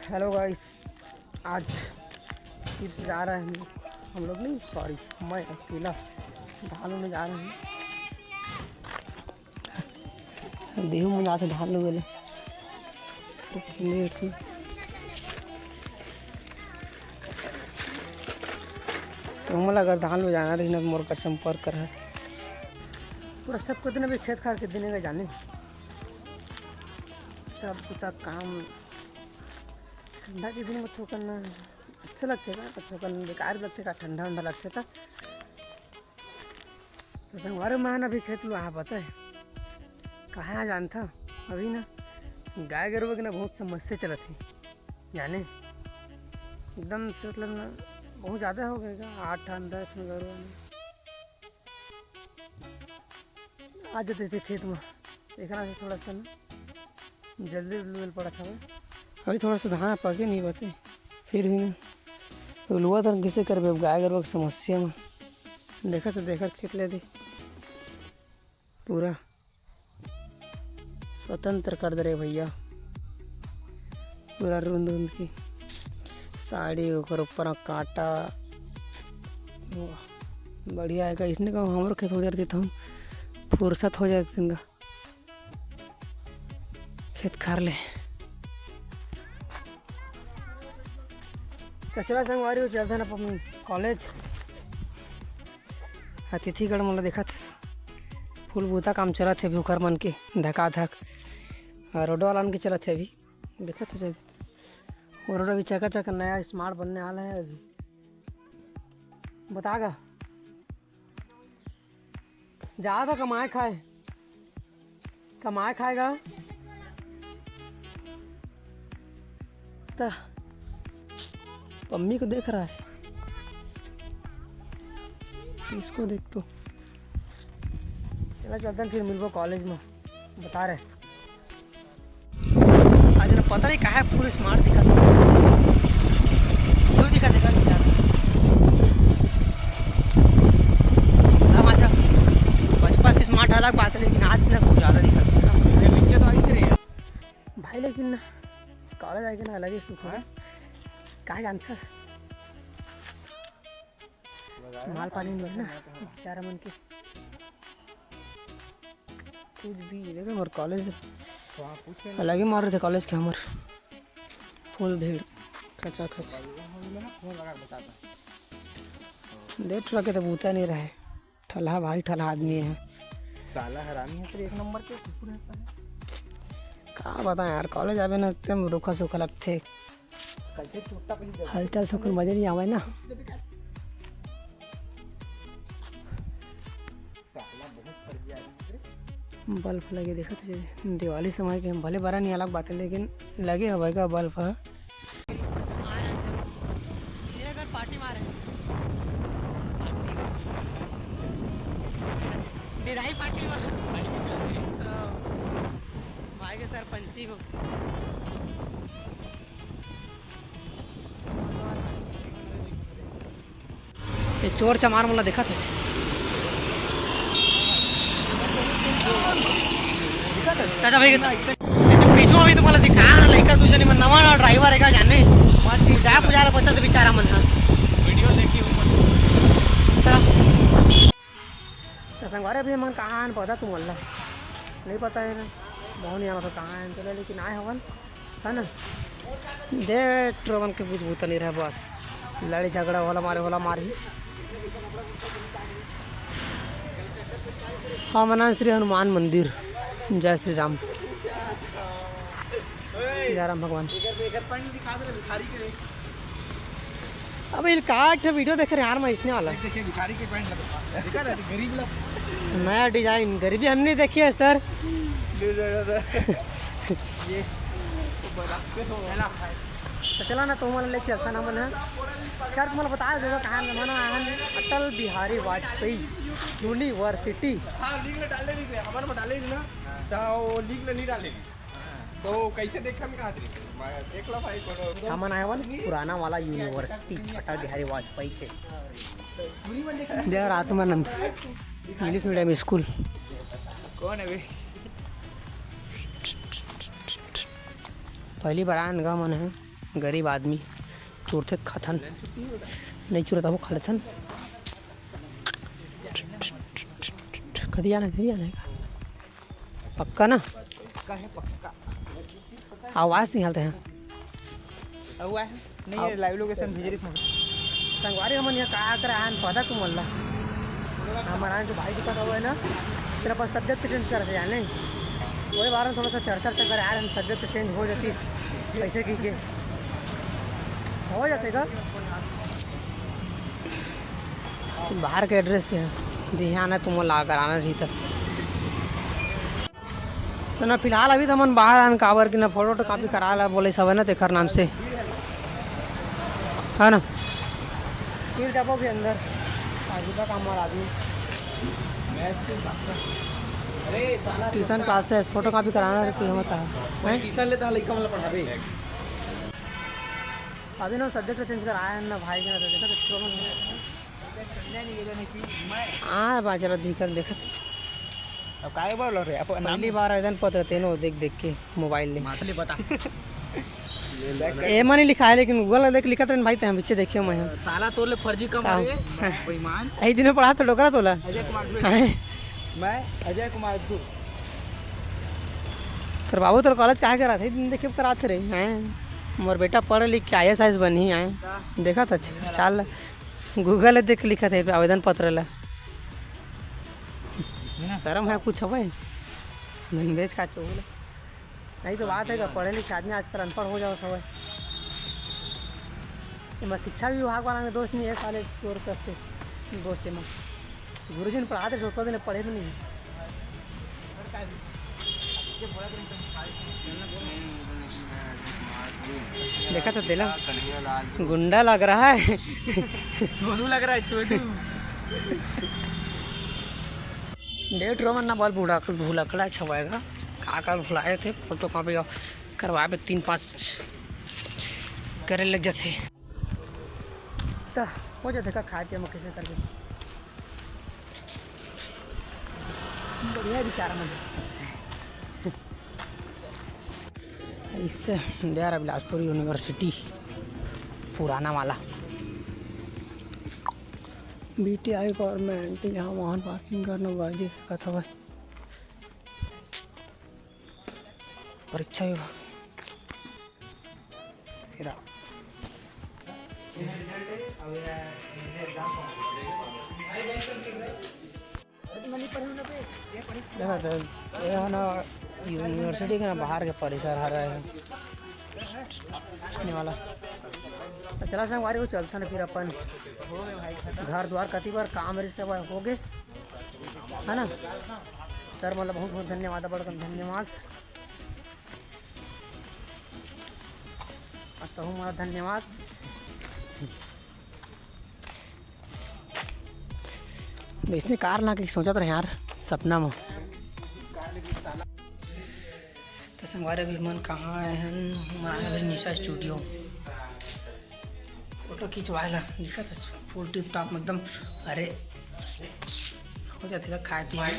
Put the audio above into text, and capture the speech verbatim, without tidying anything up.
Hello गाइस, आज फिर से जा रहे हैं हम लोग, हम लोग नहीं, सॉरी, मैं अकेला धान लेने जा रहे हैं। देहू में जाते धान लेवे ले लेट से। तो मोला अगर धान ले जाना रही ना, तो मोर कर संपर्क कर है। पूरा सबको दिन अभी खेत खार के दिन का जाने, सब कुछ काम ठंडा के दिन में थोकन अच्छा लगथे का, तो थोकन बेकार लगथे का, ठंडा उंडा लगथे त। तो संगवारी मन अभी खेत में आ पता है कहाँ जानता, अभी ना गाय गरुवा के ना बहुत समस्या चलत है, जाने एकदम से मतलब ना बहुत ज़्यादा हो गए का, आठ ठन दस ठन गरुवा में आ जाते थे खेत में, एकरा से थोड़ा सा ना जल्दी लुएल पड़त हवे। अभी थोड़ा सा धान पके नहीं बते, फिर भी ना तो लुआ तन किसे करबे अब गाय गरुवा के समस्या में। देखा तो देखा खेत ले दे पूरा स्वतंत्र कर दे रे भैया, पूरा रुंद रुंद की साड़ी ओकर ऊपर काटा। वाह, बढ़िया है का, इसने का हमरो खेत हो जाते तो हम फुर्सत हो जाते इनका। खेत खार ले। कचरा संगवारी हो चलते ना अपन कॉलेज। अतिथिगढ़ मोला देखत हस। फूल बूता काम चलत हे अभी ओकर मन के धका धक। और रोडो वाला मन के चलत हे अभी। देखत हस वो रोड अभी चका चक नया स्मार्ट बनने वाला है अभी। बता गा। जा तो कमाए खाए, कमाए खाएगा। तो पम्मी को देख रहा है, इसको देख तो। चला चलते हैं, फिर मिलबो कॉलेज में, बता रहे। आज ना पता नहीं काहे पूरे स्मार्ट दिखत हे। क्यों दिखत हे का विचार। हम अच्छा बचपन से स्मार्ट अलग बात है, लेकिन आज ना कुछ ज़्यादा दिखत हे। ये नीचे तो आई से रही है। भाई लेकिन ना कॉलेज आके ना अलग ही सुख है। हाँ? का जानथस? माल पानी मिले ना बेचारा मन के। कुछ भी देखो, हमारे कॉलेज अलग ही मार रहे थे कॉलेज के हमारे। फुल भीड़, खचा खच। देख रखे तो बूता नहीं रहे, ठलहा भारी ठलहा आदमी है। साला हरामी है, तेरे एक नंबर के कुकुर है। का बताएं यार, कॉलेज आवे ना एकदम रूखा सूखा लगथे। हलचल से ओकर मजा नहीं आवे ना। बल्ब लगे देखत हे, दिवाली समय के भले बड़ा नहीं अलग बात है, लेकिन लगे हवे का बल्ब ह। पार्टी मारे। बिदाई पार्टी मारे। भाई के सरपंची हो। ये चोर चमार मोला देखत हे। चाचा भाई के च-, ये जो पीछू अभी तुम्हारा दिखा ना, लइका दू जने मन नवा नवा ड्राइवर है का जाने। पूजा पूजा रे बचत बेचारा मन हा। वीडियो देखी हूँ। तो संगवारी अभी हमन कहाँ आन पता तुम वल्ला नहीं पता है ना, बहुत नहीं आना था कहाँ आन चले, लेकिन आए हवन है ना। दे ट्रोवन के कुछ बूता नहीं रहा, बस लड़ाई झगड़ा होला मारे होला मार ही। हाँ, मना श्री हनुमान मंदिर। जय श्री राम, जय राम भगवान। अब ये का एक ठो वीडियो देख रहे यार, मैं इसने वाला। देखिए भिखारी के पैंट लगा, देखा ना, गरीब लोग। नया डिजाइन, गरीबी हम नहीं देखी है सर। ये तो चला ना, तो हमारे लेके चलता ना मन है। खैर, तुम्हारा बता देगा कहाँ जमाना है, अटल बिहारी वाजपेयी यूनिवर्सिटी। हाँ, लिंक में डाले नहीं थे, हमारे में डाले नहीं ना, तो वो लिंक में नहीं डाले नहीं। तो कैसे देखा मैं कहा रही? मैं देख लो भाई, कोनो हमन आए वाले पुराना वाला यूनिवर्सिटी अटल बिहारी वाजपेयी के। देवर आत्मानंद इंग्लिश मीडियम स्कूल। कौन है बे? पहली बार आन गा मन है। गरीब आदमी चुरथे त खाथन, नहीं चुरत वो खा लेथन। कति जाना, कति जाना है? पक्का ना? पक्का है, पक्का। आवाज नहीं हालत है। हुआ है? नहीं, ये live location भेजे रहिस मोला। संगवारी हमन यहाँ का करा आन पता तुमन ला? हमर आन जो भाई दिखत हवे ना, तेरा पास subject change करत हे जाने। वही बारे में थोड़ा सा चर्चा, चर्चा करे यार, हम subject change हो जातीस, ऐसे की के हो जाते का? बाहर के address हे, ध्यान है तुमन ला अगर आना रही तो। तो ना, फिलहाल अभी तो हमन बाहर आन, काबर कि ना photo copy करा ला बोले सब है ना, तेखर नाम से, है ना? फिर जाबो भी अंदर, आजू का काम वाला आदमी। Tuition classes, photo copy कराना है, तो हम कहा, हैं? Tuition लेता लइका मन ला पढ़ाबे। अभी ना subject change कर आया है ना भाई के ना, तो देखो तो हाँ, बाजरा दिखत, देखत। अब काय बोल रहे? अपन नाम पहली बार आवेदन पत्र तेनो देख, देख के mobile ले। मातले बता। ए मनी लिखा है, लेकिन Google में देख लिखत रहन भाई, ते हम पीछे देखियो मैं। साला तोर ले फर्जी कम का? है, बेईमान। यही दिन में पढ़ा तो डोकरा तोला। अजय कुमार सिंह। हैं? मैं अजय कुमार सिंह। तोर बाबू तोर college काहे करात हे? दिन देखे करात रहे हैं। मोर बेटा पढ़ लिख के I A S, I A S बनही है। देखा था, अच्छा, चाल। Google ले देख लिखत हे आवेदन पत्र ला। इसमें ना शर्म है कुछ हवय? Language का चोल। यही तो बात है, पढ़े लिखे आदमी आजकल अनपढ़ हो जावत हवय। एमा शिक्षा विभाग वाला में दोष नहीं है, साले चोर कस के दोष एमा। गुरुजी ने पढ़ाते रहे, ओतका दिन पढ़े भी नहीं। देखा तो तेला, गुंडा लग रहा है। चोदू लग रहा है, चोदू। देख रो मन ना बोल, भुलक-, भुलकड़ा छवाएगा। का का भुलाए थे, photocopy करवाए तीन पाँच करे लग जाते। त हो जाथे का खाए पिए म कइसे करके। बढ़िया विचार मन। इससे दे यार, बिलासपुर university पुराना वाला। B T I government, यहाँ वाहन parking करना बाजी सकत हवय। परीक्षा विभाग। तेरा। देखा तो, ये है ना, university के ना बाहर के परिसर हरे हे। ये वाला। तो चला संगवारी हो, चलथन फिर अपन घर द्वार, कति बार काम रिस सब हो गे, है ना? Sir, मतलब, बहुत बहुत धन्यवाद, बड़कन धन्यवाद। अउ तहु मोला धन्यवाद। अइसने कार ला के सोचत रहे यार, सपना म। त संगवारी, अभी हमन कहाँ आए हन? हमन आए हन निशा studio। Photo खिंचवाए ला, दिखत हे full tip top में एकदम। अरे, हो जाथे का खाए पिए में।